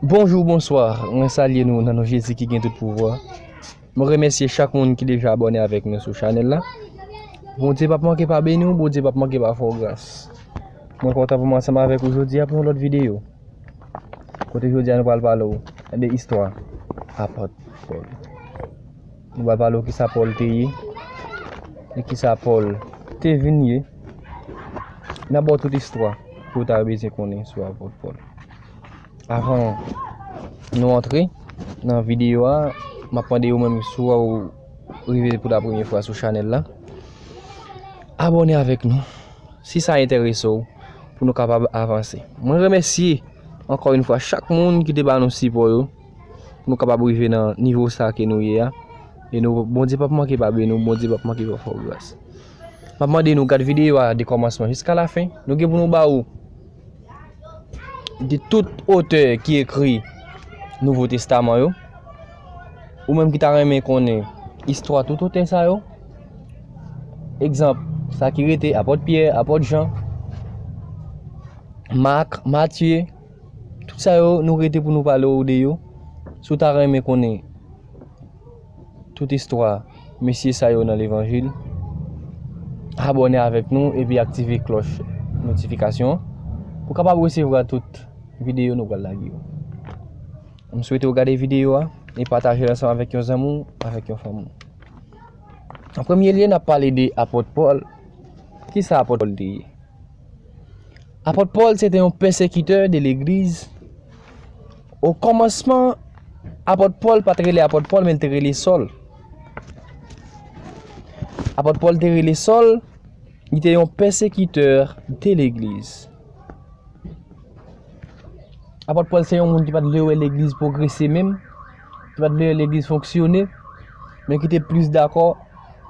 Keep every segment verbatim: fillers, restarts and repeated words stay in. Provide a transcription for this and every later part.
Bonjou, bonswa. Mwen salye nou nan non Jezi ki gen tout pouvwa. Mwen remèsye chak moun ki deja abòne avèk nou sou chanèl la. Bondye p ap manke pa beni w, Bondye p ap manke pa fè w gras. Mwen kontan pou mwen ansanm avèk ou jodi a pou yon lòt videyo. Kote jodi a nou pral pale w de istwa apot Pòl. Nou pral pale w kisa Pòl te ye e kisa Pòl te vin ye. N ap ba w tout istwa ke w ta bezwen konnen sou apot Pòl. Avan nou antre nan videyo a, m ap mande w menm si w rive pou la premye fwa sou chanèl la, abòne avèk nou si sa enterese w pou nou kapab avanse. Mwen remèsye ankò yon fwa chak moun ki te ba nou sipò yo pou nou kapab rive nan nivo sa ke nou ye a. E nou, Bondye p ap manke pa beni w, Bondye p ap manke pa fè w gras. M ap mande nou gad videyo a de kòmansman jiska lafen. Nou gen pou nou ba ou de tout otè ki ekri Nouvo Testaman yo. Ou menm ki ta renmen konnen istwa tout otè sa yo, egzanp, sa ki rete apot Pyè, apot Jan, Mak, Matye, tout sa yo nou rete pou nou pale w de yo. Si w ta renmen konnen tout istwa mesye sa yo nan levanjil, abòne avèk nou epi aktive klòch notifikasyon pou kapab resevwa tout videyo nou pral lage yo. M swete w gade videyo a e pataje l ansanm avèk yon zanmi w, avèk yon fanmi w. An premye lye, n ap pale de apot Pòl. Kisa apot Pòl te ye? Apot Pòl se te yon pèsekitè de legliz. O kòmansman, apot Pòl pa t rele apot Pòl, men l te rele Sòl. Apot Pòl te rele Sòl, li te yon pèsekitè de legliz. Apot Pòl se yon moun ki pa t vle wè legliz pwogrese menm, ki pa t vle wè legliz fonksyone, men ki te plis dakò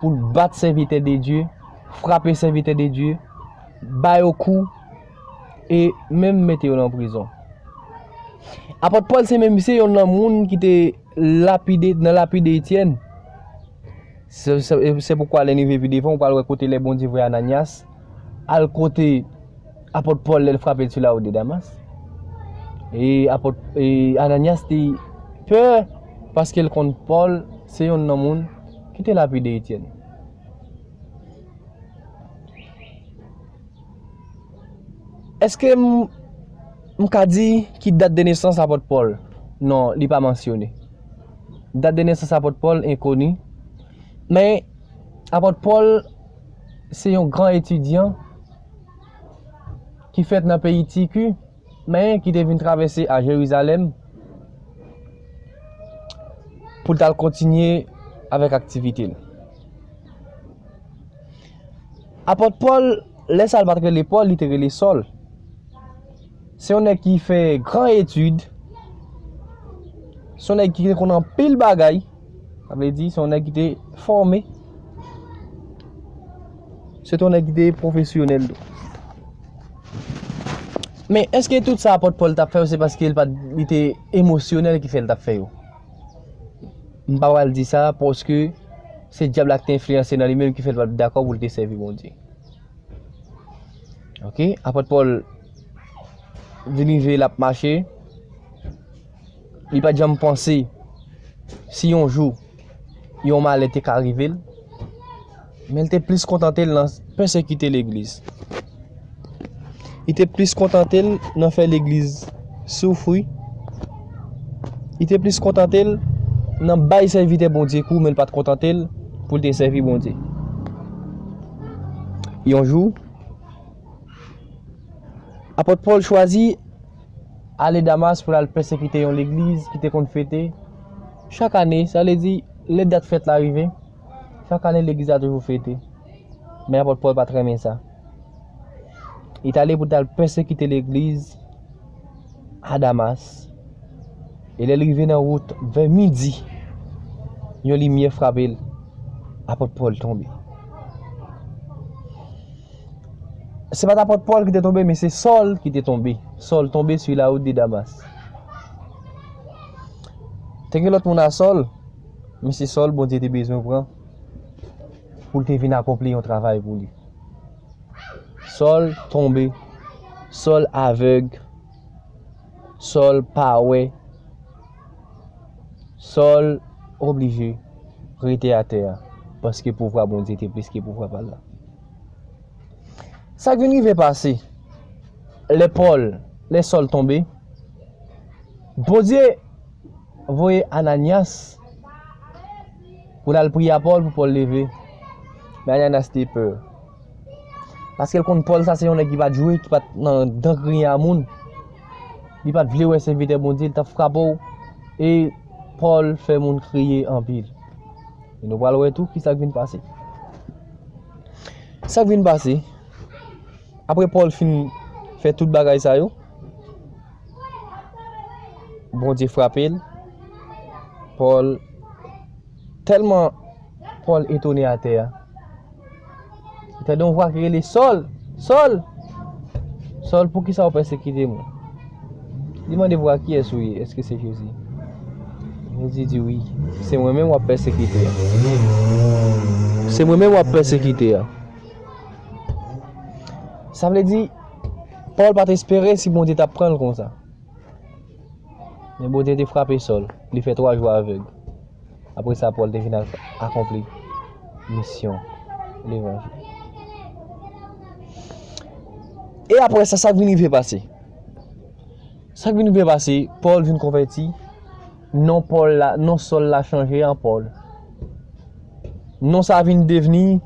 pou l bat sèvitè de Dye, frape sèvitè de Dye, ba yo kou, e menm mete yo nan prizon. Apot Pòl se menm, se yonn nan moun ki te lapide, nan lapide Etyèn. Se, se, se poukwa lè n rive pi devan, ou pral wè kote lè Bondye voye Ananyas al kote apot Pòl lè l frape l sou lawout de Damas. E apot, e Ananyas te pè paske l konn Pòl se yonn nan moun ki te lapide Etyèn. Èske m, m ka di ki dat de nesans apot Pòl? Non, li pa mansyone. Dat de nesans apot Pòl enkoni. Men, apot Pòl se yon gran etidyan ki fèt nan peyi Tiki, men ki te vin travèse a Jerizalèm pou l t al kontinye avèk aktivite l. Apot Pòl, lè sa l pa t rele Pòl, li te rele Sòl. Se yon nèg ki fè gran etid. Se yon nèg ki te konn anpil bagay. Sa vle di, se yon nèg ki te fòme. Se te yon nèg ki te pwofesyonèl tou. Men, èske tout sa apot Pòl t ap fè yo, se paske l pa t, li te emosyonèl ki fè l t ap fè yo? M pa pral di sa, paske se dyab la ki te enfliyanse nan li menm ki fè l pa t dakò pou l te sèvi Bondye. Oke, apot Pòl vin rive l ap mache. Li pa t janm panse si yon jou yon malè te ka rive l, men l te plis kontante l nan pèsekite legliz. Li te plis kontante l nan fè legliz soufri. Li te plis kontante l nan bay sèvitè Bondye kou, men l pa t kontante l pou l te sèvi Bondye. Yon jou, apot Pòl chwazi ale Damas pou l al pèsekite yon legliz ki te konn fete chak ane. Sa vle di, lè dat fèt la rive, chak ane legliz la toujou fete. Men apot Pòl pa t renmen sa. Li t ale pou l t al pèsekite legliz a Damas. E lè l rive nan wout, vè midi, yon limyè frape l. Apot Pòl tonbe. Se pa t apot Pòl ki te tonbe, men se Sòl ki te tonbe. Sòl tonbe sou la wout de Damas. Te gen lòt moun a Sòl, men se Sòl Bondye te bezwen pran pou l te vin akonpli yon travay pou li. Sòl tonbe. Sòl avèg. Sòl pa wè. Sòl oblije rete atè a, paske pouvwa Bondye te plis ke pouvwa pa l la. Sa k vin rive pase, lè Pòl, lè Sòl tonbe, Bondye voye Ananyas pou l al priye a Pòl, pou Pòl leve. Men Ananyas te pè. Paske l konn Pòl sa se yon nèg ki pa t jwe, ki pa t nan dan griyen a moun. Li pa t vle wè sèvitè Bondye, li t ap frape w. E Pòl fè moun kriye anpil. E nou pral wè tou ki sa k vin pase. Sa k vin pase, apre Pòl fin fè tout bagay sa yo, Bondye frape l. Pòl, tèlman Pòl etone atè a, li tande yon vwa ki rele, "Sòl! Sòl! Sòl, poukisa w pèsekite mwen?" Li mande vwa, "Kiyès ou ye? Èske se Jezi?" Jezi di, "Wi, se mwen menm w ap pèsekite a. Se mwen menm w ap pèsekite a." Sa vle di, Pòl pa t espere si Bondye t ap pran l konsa. Men Bondye te frape Sòl, li fè twa jou avèg. Apre sa, Pòl te vin ak-, akonpli misyon levanjil. E apre sa, sa k vin rive pase? Sa k vin rive pase, Pòl vin konvèti, non Pòl la, non Sòl la chanje an Pòl. Non sa vin devni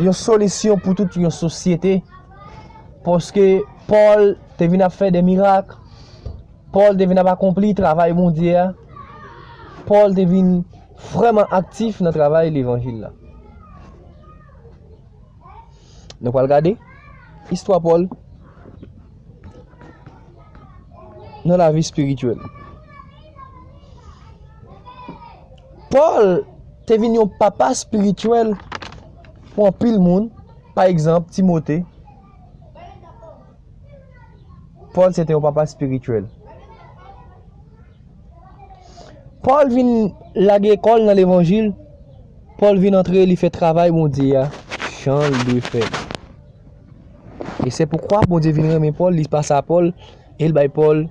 yon solisyon pou tout yon sosyete, paske Pòl te vin ap fè de mirak, Pòl te vin ap akonpli travay Bondye a, Pòl te vin vrèman aktif nan travay levanjil la. Nou pral gade istwa Pòl nan lavi espirityèl. Pòl te vin yon papa espirityèl pou anpil moun. Pa egzanp, Timote. Pòl se te yon papa espirityèl. Pòl vin lage kò l nan levanjil. Pòl vin antre, li fè travay Bondye a jan l dwe fè l. E se poukwa Bondye vin renmen Pòl, li pase a Pòl, e l bay Pòl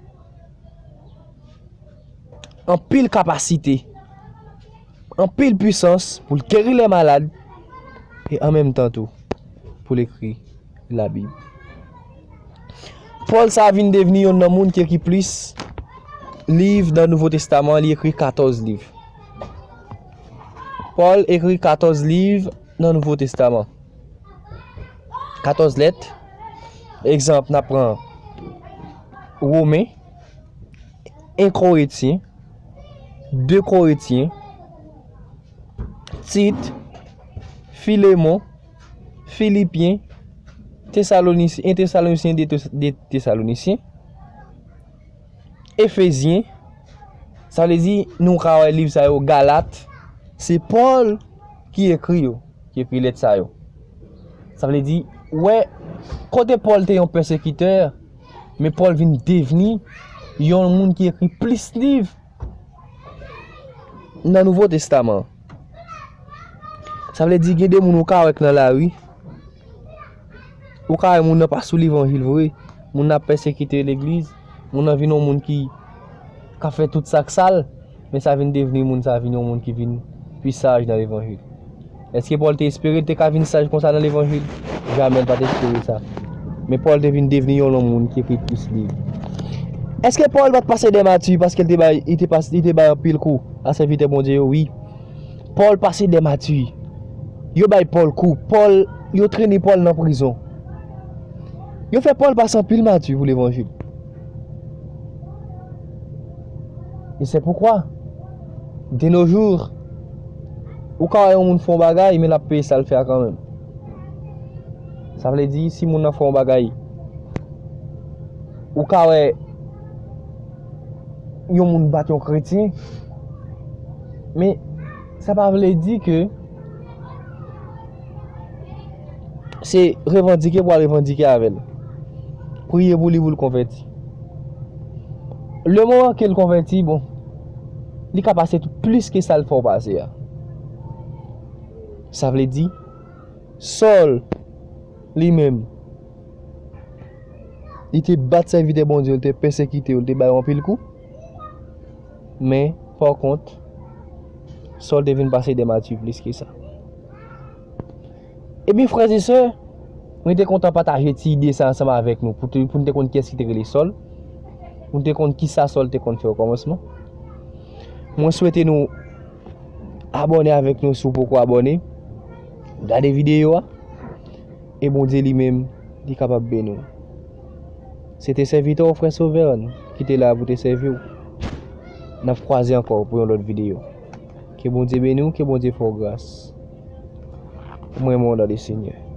anpil kapasite, anpil pisans pou l geri lè malad, e an menm tan tou, pou l ekri Labib. Pòl sa a vin devni yonn nan moun ki ekri plis liv nan Nouvo Testaman, li ekri katòz liv. Pòl ekri katòz liv nan Nouvo Testaman. Katòz lèt. Egzanp, n ap pran Women, en Korentyen, de Korentyen, Tit, Filemon, Filipyen, Tesalonisyen, en Tesalonisyen, de Tes-, de Tesalonisyen, Efezyen, sa vle di, nou ka wè liv sa yo, Galat, se Pòl ki ekri yo, ki ekri lèt sa yo. Sa vle di, wè, kote Pòl te yon pèsekitè, men Pòl vin devni yon moun ki ekri plis liv nan Nouvo Testaman. Sa vle di, gen de moun ou ka wè k nan lari, ou ka wè moun nan pa sou levanjil vre, moun nan ap pèsekite legliz, moun nan vin yon moun ki ka fè tout sa k sal, men sa vin devni moun sa vin yon moun ki vin pi saj nan levanjil. Èske Pòl te espere l te ka vin saj konsa nan levanjil? Jamè l pa t espere sa. Men Pòl te vin devni yon lòm moun ki ekri plis liv. Èske Pòl pa t pase dè mati paske l te bay, li te pas-, li te bay anpil kou a sèvitè Bondye yo? Wi. Pòl pase dè mati. Yo bay Pòl kou. Pòl, yo trennen Pòl nan prizon. Yo fè Pòl pase anpil mati pou levanjil. E se poukwa, de nos jours, ou ka wè yon moun fè yon bagay, men l ap peye sa l fè a kanmenm. Sa vle di, si moun nan fè yon bagay, ou ka wè yon moun bat yon kretyen, men sa pa vle di ke se revandike pou al revandike avè l. Priye pou li, pou l konvèti. Le moman ke l konvèti, bon, li ka pase tou plis ke sa l fè w pase a. Sa vle di, Sòl, li menm, li te bat sèvitè Bondye, li te pèsekite yo, li te ba yo anpil kou. Men, pa kont, Sòl te vin pase de mati plis ke sa. Ebyen, frè e sè, mwen te kontan pataje ti ide sa ansanm avèk nou, pou, te, pou n te konn kiyès ki te rele Sòl, pou n te konn kisa Sòl te konn fè o kòmansman. Mwen swete nou abòne avèk nou si w poko abòne. Gade videyo a. E Bondye li menm, li kapab beni w. Se te sèvitè w, frè Sovè, ki te la pou te sèvi w. N ap kwaze ankò pou yon lòt videyo. Ke Bondye beni w, ke Bondye fè w gras. Mwen renmen w nan le Senyè.